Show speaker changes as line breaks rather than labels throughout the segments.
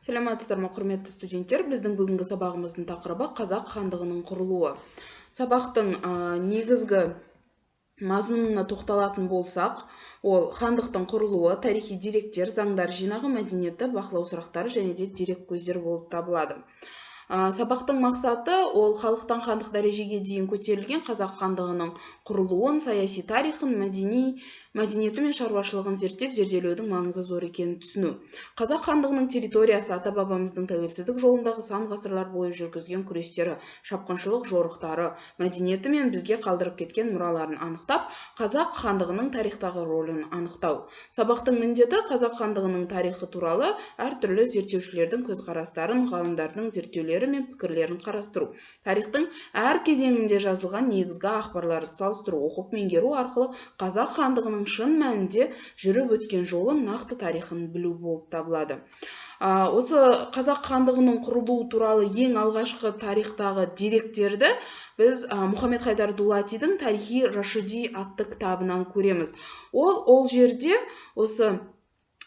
Сәлеметсіздер ме, құрметті студенттер? Біздің бүгінгі сабағымыздың тақырыбы Қазақ хандығының құрылуы. Сабақтың негізгі мазмұнына тоқталатын болсақ, ол хандықтың құрылуы, тарихи деректер, заңдар жинағы, мәдениеті, бақылау сұрақтары және де дереккөздер болып табылады. Сабақтың мақсаты ол халықтан хандық дәрежеге дейін көтерілген қазақ хандығының құрылуын, саяси тарихын, мәдениеті мен шаруашылығын зерттеп, зерделеудің маңызы зор екенін түсіну. Қазақ хандығының территориясы ата-бабамыздың тәуелсіздік жолындағы сан ғасырлар бойы жүргізген күрестері, шапқыншылық жорықтары, мәдениеті мен бізге қалдырып кеткен мұраларын анықтап, қазақ хандығының тарихтағы рөлін анықтау. Сабақтың міндеті қазақ хандығының тарихы туралы әртүрлі зерттеушілердің көзқарастарын, ғалымдардың зерттеулері мен пікірлерін қарастыру. Тарихтың әр кезеңінде жазылған негізгі ақпарларды салыстыру, оқып меңгеру арқылы қазақ хандығының шын мәнінде жүріп өткен жолын, нақты тарихын білу болып табылады. Осы қазақ хандығының құрылуы туралы ең алғашқы тарихтағы деректерді біз Мұхаммед Хайдар Дулатидің Тарихи Рашиди атты кітабынан көреміз. Ол жерде осы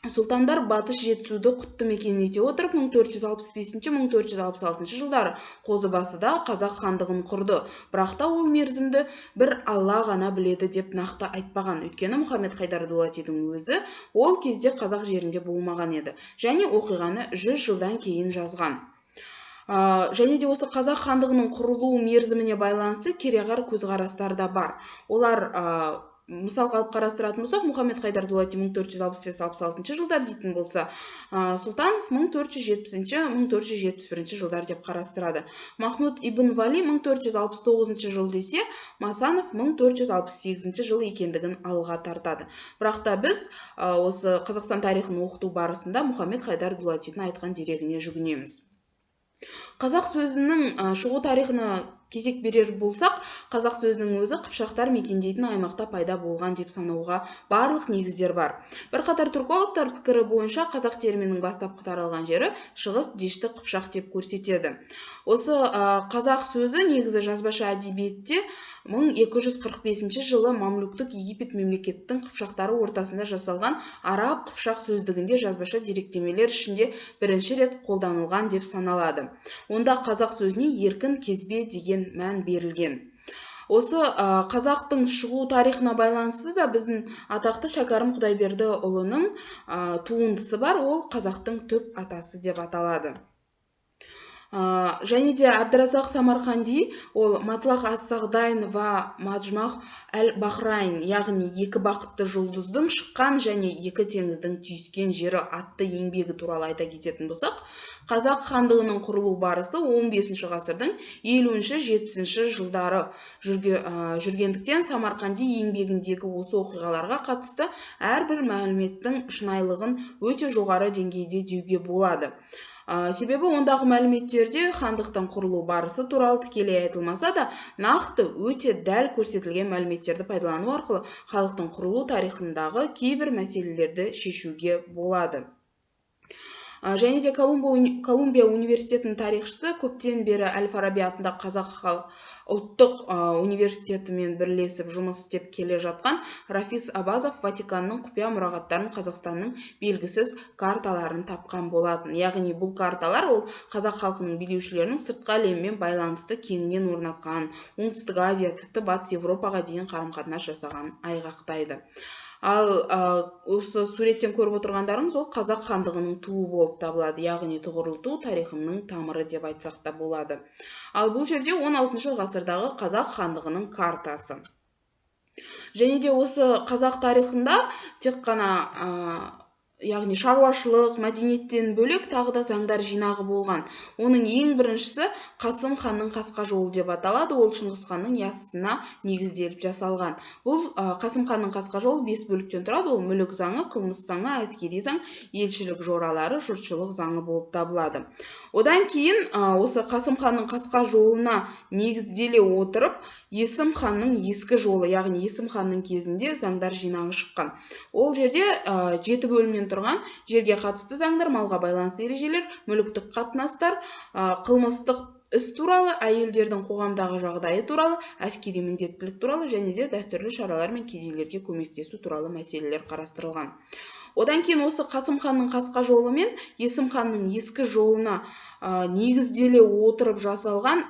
сұлтандар Батыс Жетісуды құтты мекен ете отырып, 1465-1466 жылдары Қозыбасыда қазақ хандығын құрды. Бірақ та ол мерзімді бір Алла ғана біледі деп нақты айтпаған. Өйткені Мұхаммед Хайдар Дулатидің өзі ол кезде қазақ жерінде болмаған еді және оқиғаны 100 жылдан кейін жазған. Және де осы қазақ хандығының құрылу мерзіміне байланысты кереғар көзқарастар да бар. Олар мысалға алып қарастыратын болсақ, Мұхаммед Хайдар Дулати 1465-66 жылдар дейтін болса, Сұлтанов 1470-1471 жылдар деп қарастырады. Махмұд ибн Вали 1469 жыл десе, Масанов 1468 жыл екендігін алға тартады. Бірақ та біз осы Қазақстан тарихын оқыту барысында Мұхаммед Хайдар Дулатидің айтқан дерегіне жүгінеміз. Қазақ сөзінің шығу тарихына кезек берер болсақ, қазақ сөзінің өзі қыпшақтар мекендейтін аймақта пайда болған деп санауға барлық негіздер бар. Бірқатар түркологтар пікірі бойынша қазақ терминінің бастапқы таралған жері Шығыс Дешті Қыпшақ деп көрсетеді. Осы қазақ сөзі негізі жазбаша әдебиетте 1245 жылы мамлюктік Египет мемлекеттің қыпшақтары ортасында жасалған араб қыпшақ сөздігінде жазбаша деректемелер ішінде бірінші рет қолданылған деп саналады. Онда қазақ сөзіне еркін кезбе деген мән берілген. Осы қазақтың шығу тарихына байланысты да біздің атақты Шәкәрім Құдайбердіұлының туындысы бар, ол қазақтың түп атасы деп аталады. Және де Әбдіразақ Самарқанди ол Матлақ ас-Сағдайн ва Маджмах әл-Бахрайн, яғни екі бақытты жұлдыздың шыққан және екі теңіздің түйіскен жері атты еңбегі туралы айта кететін болсақ, қазақ хандығының құрылу барысы 15 ғасырдың 50-70 жылдары жүргендіктен Самарқанди еңбегіндегі осы оқиғаларға қатысты әрбір мәліметтің шынайылығын өте жоғары деңгейде деуге болады. Себебі ондағы мәліметтерде хандықтың құрылу барысы туралы тікелей айтылмаса да, нақты өте дәл көрсетілген мәліметтерді пайдалану арқылы халықтың құрылу тарихындағы кейбір мәселелерді шешуге болады. Және де Колумбия университетінің тарихшысы көптен бері Әл-Фараби атындағы Қазақ халық ұлттық университетімен бірлесіп жұмыс істеп келе жатқан Рафис Абазов Ватиканның құпия мұрағаттарын Қазақстанның белгісіз карталарын тапқан болатын. Яғни бұл карталар ол қазақ халқының билеушілерінің сыртқы әлеммен байланысты кеңінен орнатқан, Оңтүстік Азия, тіпті Батыс Европаға дейін қарым-қатынас жасағанын айғақтайды. Ал осы суреттен көріп отырғандарыңыз ол қазақ хандығының туы болып табылады, яғни тұғырлы ту тарихының тамыры деп айтсақ та болады. Ал бұл жерде 16 ғасырдағы қазақ хандығының картасы. Және де осы қазақ тарихында тек қана яғни шаруашылық, мәдениеттен бөлек тағы да заңдар жинағы болған. Оның ең біріншісі Қасым ханның қасқа жолы деп аталады. Ол Шыңғыс ханның яссысына негізделіп жасалған. Бұл Қасым ханның қасқа жолы 5 бөліктен тұрады. Ол мүлік заңы, қылмыс заңы, әскери заң, елшілік жоралары, жұртшылық заңы болып табылады. Одан кейін осы Қасым ханның қасқа жолына негізделе отырып, Есім ханның ескі жолы, яғни Есім ханның кезінде заңдар жинағы шыққан. Ол жерде 7 бөлімнен тұрған жерге қатысты заңдар, малға байланысты ережелер, мүліктік қатынастар, қылмыстық іс туралы, әйелдердің қоғамдағы жағдайы туралы, әскери міндеттілік туралы және де дәстүрлі шаралар мен кедейлерге көмектесу туралы мәселелер қарастырылған. Одан кейін осы Қасым ханның қасқа жолы мен Есім ханның ескі жолына негізделе отырып жасалған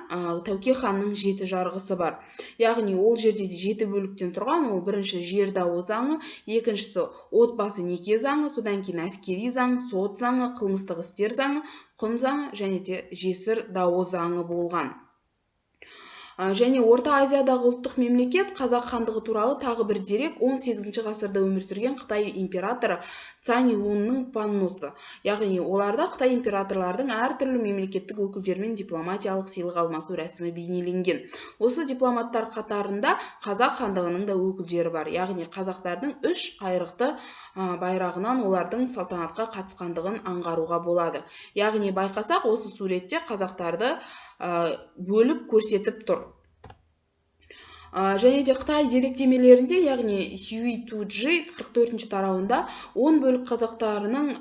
Тәуке ханның 7 жарғысы бар. Яғни ол жерде де 7 бөліктен тұрған. Ол бірінші жер дауы заңы, екіншісі отбасы неке заңы, содан кейін әскери заң, сот заңы, қылмыстық істер заңы, құн заңы және де жесір дауы заңы болған. Және Орта Азиядағы ұлттық мемлекет Қазақ хандығы туралы тағы бір дерек 18 ғасырда өмір сүрген Қытай императоры Цань Лунның панносы. Яғни оларда Қытай императорлардың әртүрлі мемлекеттік өкілдерімен дипломатиялық сыйлық алмасу рәсімі бейнеленген. Осы дипломаттар қатарында Қазақ хандығының да өкілдері бар. Яғни қазақтардың 3 айрықты байрағынан олардың салтанатқа қатысқандығын аңғаруға болады. Яғни байқасақ, осы суретте қазақтарды бөліп көрсетіп тұр. Және де Қытай деректемелерінде, яғни Сюй Туджи 44 тарауында 10 бөлік қазақтарының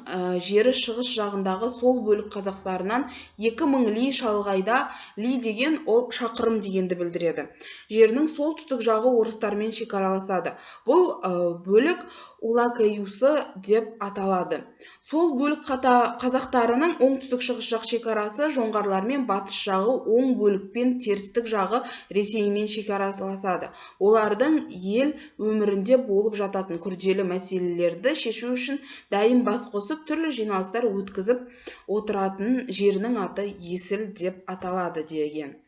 жері шығыс жағындағы сол бөлік қазақтарынан 2000 ли шалғайда, ли деген ол шақырым дегенді білдіреді. Жерінің солтүстік жағы орыстармен шекараласады. Бұл бөлік Улакаюсы деп аталады. Сол бөлік қазақтарының оңтүстік шығыс жақ шекарасы жоңғарлармен, батыс жағы оң бөлікпен, терістік жағы Ресеймен шекараласады. Олардың ел өмірінде болып жататын күрделі мәселелерді шешу үшін дайым бас қосып, түрлі жиналыстар өткізіп отыратын жерінің аты Есіл деп аталады деген.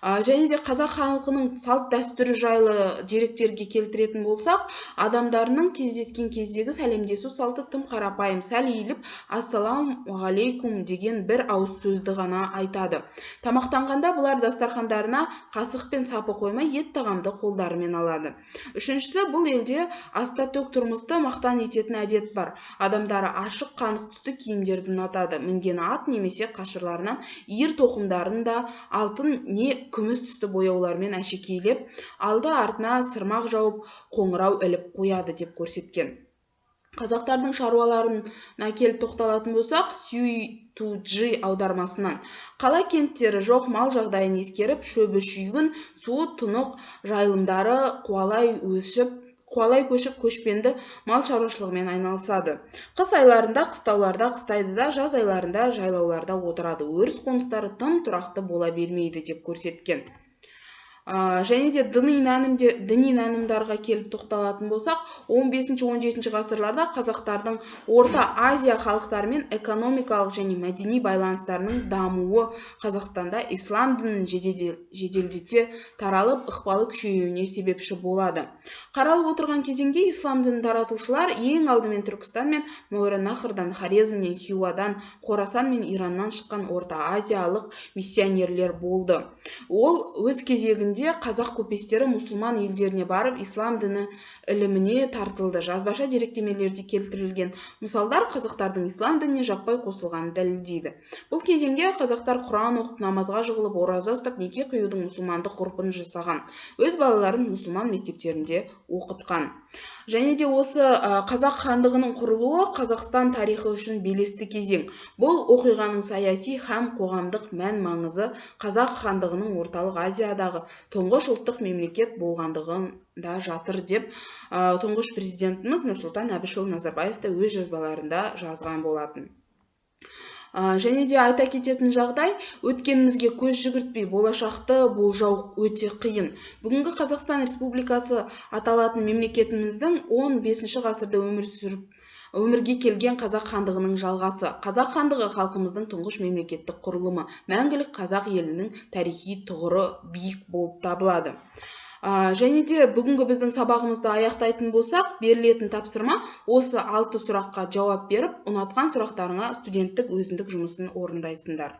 Және де қазақ халқының салт дәстүрі жайлы деректерге келтіретін болсақ, адамдарының кездескен кездегі сәлемдесу салты тым қарапайым, сәл иіліп ассалаумағалейкум деген бір ауыз сөзді ғана айтады. Тамақтанғанда бұлар дастархандарына қасық пен сапы қоймай ет тағамды қолдарымен алады. Үшіншісі, бұл елде аста-төк тұрмысты мақтан ететін әдет бар. Адамдары ашық қанық түсті киімдерді ұнатады. Мінген ат немесе қашырларынан ер тоқымдарын да алтын не күміс түсті бояулармен әшекейлеп, алды артына сырмақ жауып, қоңырау іліп қояды деп көрсеткен. Қазақтардың шаруаларына келіп тоқталатын болсақ, Сюй Туджи аудармасынан қала кенттері жоқ, мал жағдайын ескеріп, шөбі шүйгін, суы тұнық, жайылымдары қуалай көшіп, көшпенді мал шаруашылығымен айналысады. Қыс айларында қыстауларда қыстайды да, жаз айларында жайлауларда отырады. Өріс қоныстары тым тұрақты бола бермейді деп көрсеткен. Және де діни нанымдарға келіп тоқталатын болсақ, 15-17 ғасырларда қазақтардың Орта Азия халықтарымен экономикалық және мәдени байланыстарының дамуы Қазақстанда ислам дінін жеделдете таралып, ықпалы күшеюіне себепші болады. Қаралып отырған кезеңде ислам дінін таратушылар ең алдымен Түркістан мен Мәуереннахрдан, Хорезмнен, Хиуадан, Қорасан мен Ираннан шыққан Орта Азиялық миссионерлер болды. Ол өз кезегінде қазақ көпестері мұсылман елдеріне барып, ислам діні іліміне тартылды. Жазбаша деректемелерде келтірілген мысалдар қазақтардың ислам дініне жаппай қосылғанын дәлелдейді. Бұл кезеңде қазақтар Құран оқып, намазға жығылып, ораза ұстап, неке қиюдың мұсылмандық ғұрпын жасаған. Өз балаларын мұсылман мектептерінде оқытқан. Және де осы қазақ хандығының құрылуы Қазақстан тарихы үшін белесті кезең. Бұл оқиғаның саяси һәм қоғамдық мән маңызы қазақ хандығының Орталық Азиядағы тұңғыш ұлттық мемлекет болғандығында жатыр деп тұңғыш президентіміз Нұрсұлтан Әбішұлы Назарбаев та өз жазбаларында жазған болатын. Және де айта кететін жағдай, өткенімізге көз жүгіртпей болашақты болжау өте қиын. Бүгінгі Қазақстан Республикасы аталатын мемлекетіміздің 15 ғасырда өмірге келген қазақ хандығының жалғасы. Қазақ хандығы халқымыздың тұңғыш мемлекеттік құрылымы, мәңгілік қазақ елінің тарихи тұғыры биік болып табылады. Және де бүгінгі біздің сабағымызды аяқтайтын болсақ, берілетін тапсырма осы 6 сұраққа жауап беріп, ұнатқан сұрақтарыңа студенттік өзіндік жұмысын орындайсыңдар.